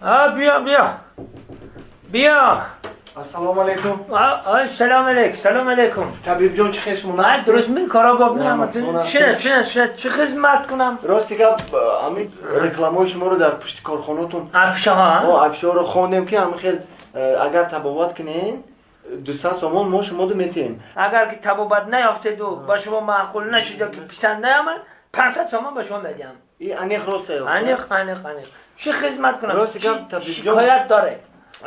بیا بیا بیا. السلام علیکم. سلام علیکم. سلام علیکم. طبیب جان چه خش مونست؟ درست می کارا باب نعمت. چه چه چه چه خدمت کنم؟ راستی گپ همین رکلامای شما رو در پشت کارخانه‌تون افشا ها افشا رو خوندیم که همین خیلی اگر تبابت کنین 200 سومون ما شما دو میتیم. اگر که تبابت نیافتید و با شما معقول نشید یا که پسند نیامد 500 سومون به شما میدم. این انیق راسته. انیق انیق انیق. چه خدمت کنم؟ راستی گپ طبیب جان شکایت داره.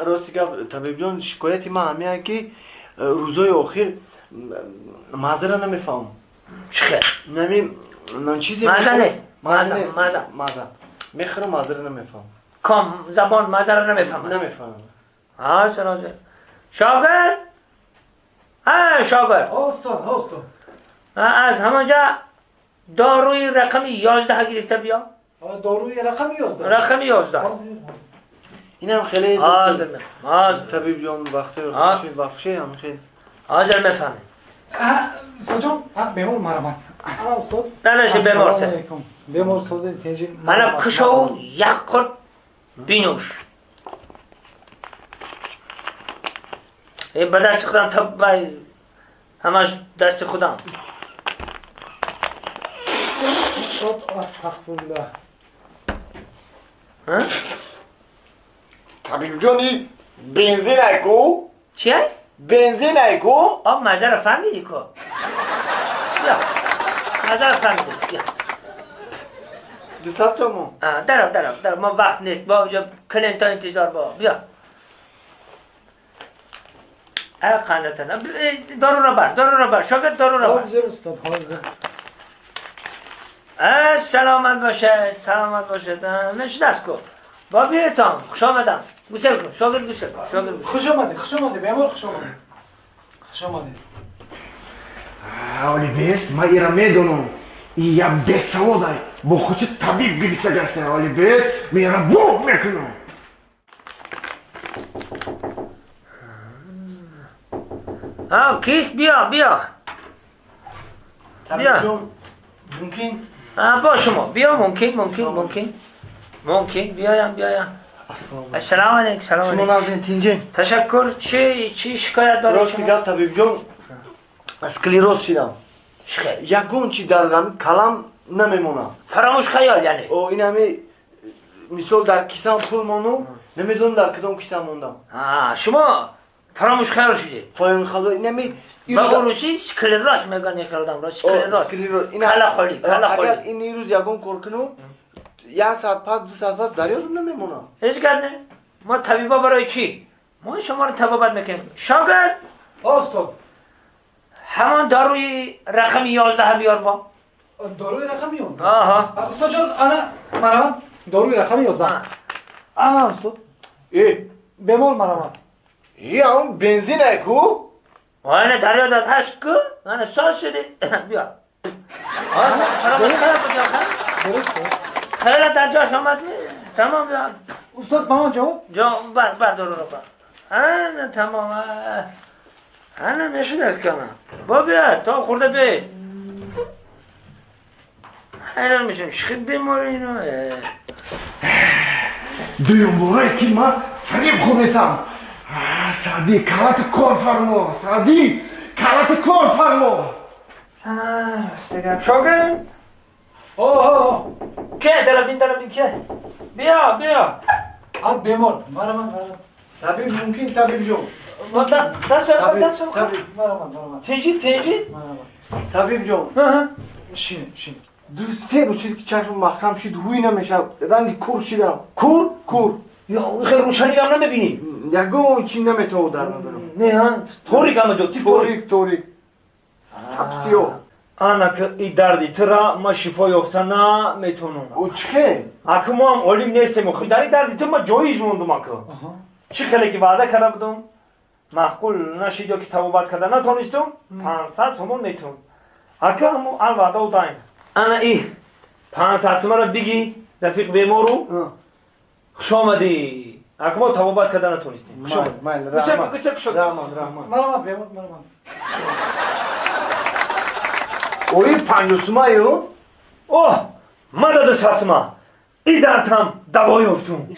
راستی گپ طبیب جان شکایتی ما همین که روزای آخر مزه نمیفهم. چه؟ نمی چیزی مزه نیست. مزه نیست. مزه مزه میخورم مزه رو نمیفهم. کام زبان مزه رو نمیفهم. نمیفهم. حاضر حاضر. شاگرد؟ ها شاگرد. استاد استاد. از همانجا داروی رقم 11 گرفته بیا. داروی رقم 11. رقم 11. اینم خیلی حاضر میفهم. حاضر طبیب جان وقتی وفشه هم خیلی حاضر میفهمه. استاد جان بیمار مرحمت. استاد. نه بیمار ته. بیمار سوزن تنجی. من کشو یک قرط بینوش. به دست خودم تب همش دست خودم. استاد استغفرالله. ها؟ طبیب جانی بنزین ایکو؟ چی هست؟ بنزین ایکو؟ آب مزه رو فهمیدی کو؟ بیا مزه رو فهمیدی بیا 200 تومن. درو درو درو ما وقت نیست با اونجا کلنتا انتظار با بیا. ای خانتنا دارو رو بر دارو رو بر شاگرد دارو رو بر. حاضر استاد حاضر. سلامت باشه سلامت باشه. نشست کو با بیتام خوش آمدم. گوسل کن شاگرد گوسل کن شاگرد گوسل. خوش آمدید خوش آمدید بیمار خوش آمدید خوش آمدید. اولی بیس ما ایرا میدونم یا بیسوادای با خودش طبیب گرفته گشته. اولی بیس میرا بوق میکنم. ها کیست؟ بیا بیا بیا. ممکن؟ با شما بیا. ممکن ممکن ممکن ممکن بیایم بیایم. السلام علیکم. سلام علیکم. شما نازین تینجین. تشکر. چی شکایت دارید؟ راستی گپ طبیب جان اسکلیروز شدم. چه؟ یگون چی در غم کلام نمیمونم. فراموش خیال یعنی. او این همه مثال در کیسم پول مونو نمیدونم در کدام کیسم موندم. شما فراموش خیال شدید. فراموش خیال نمی با روسی اسکلروز میگن این آدم را اسکلروز. کلا خالی کلا خالی. اگر این روز یگون کار کنم یک ساعت پس 2 ساعت پس در یادم نمیمونم. هیچ گپ نه. ما طبیبا برای چی؟ ما شما رو طبابت میکنیم. شاگرد استاد همان داروی رقم 11 بیار با. داروی رقم 11. آها استاد جان انا مرحبا داروی رقم 11. انا استاد ای بیمار مرحبا. ای هم بنزین ایکو؟ آنه دریا داد هشت کو؟ آنه ساز شده. بیا. آه درست خیلی در جاش آمد. تمام بیا. استاد با من جواب؟ جواب بر بر دارو رو بر. آنه تمام. آنه نشد از کنم. با بیا تا خورده بی. حیران میشم شخید بیمار اینو. دویم باره که ما فریب خونستم. سعدی کلات کار فرما. سعدی کلات کار فرما. شاگرد اوه که دربین دربین که بیا بیا. اب بیمار مرحبا مرحبا. طبیب ممکن طبیب جان ما دست دست طبیب مرحبا مرحبا. تنجی تنجی مرحبا طبیب جان. شین شین 2-3 روز شد که چشم محکم شد هوی نمیشه رنگ کور شدم. کور کور یا خیلی روشنی هم نمیبینی. یگون چی نمیتو در نظرم. نه ها توریک هم جو توریک توریک سبسیو. انا که ای دردی ترا ما شفا یافته نمیتونم. او چه؟ اکو ما هم عالم نیستیم. خو در دردی تو ما جایز موندم اکو. چی خیلی که وعده کرده بودم معقول نشید یا که تبابت کرده نتونستم 500 تومان میتونم. اکو همو ال وعده و داین. انا ای 500 تومان را بگی رفیق بیمارو خوش آمدی. اکو ما تبابت کرده نتونستیم. خوش آمدی. رحمان رحمان مرحبا بیمار مرحبا. اوی 50 سومایو؟ اوه مدد 200 سوما. И дардам даво ёфтум.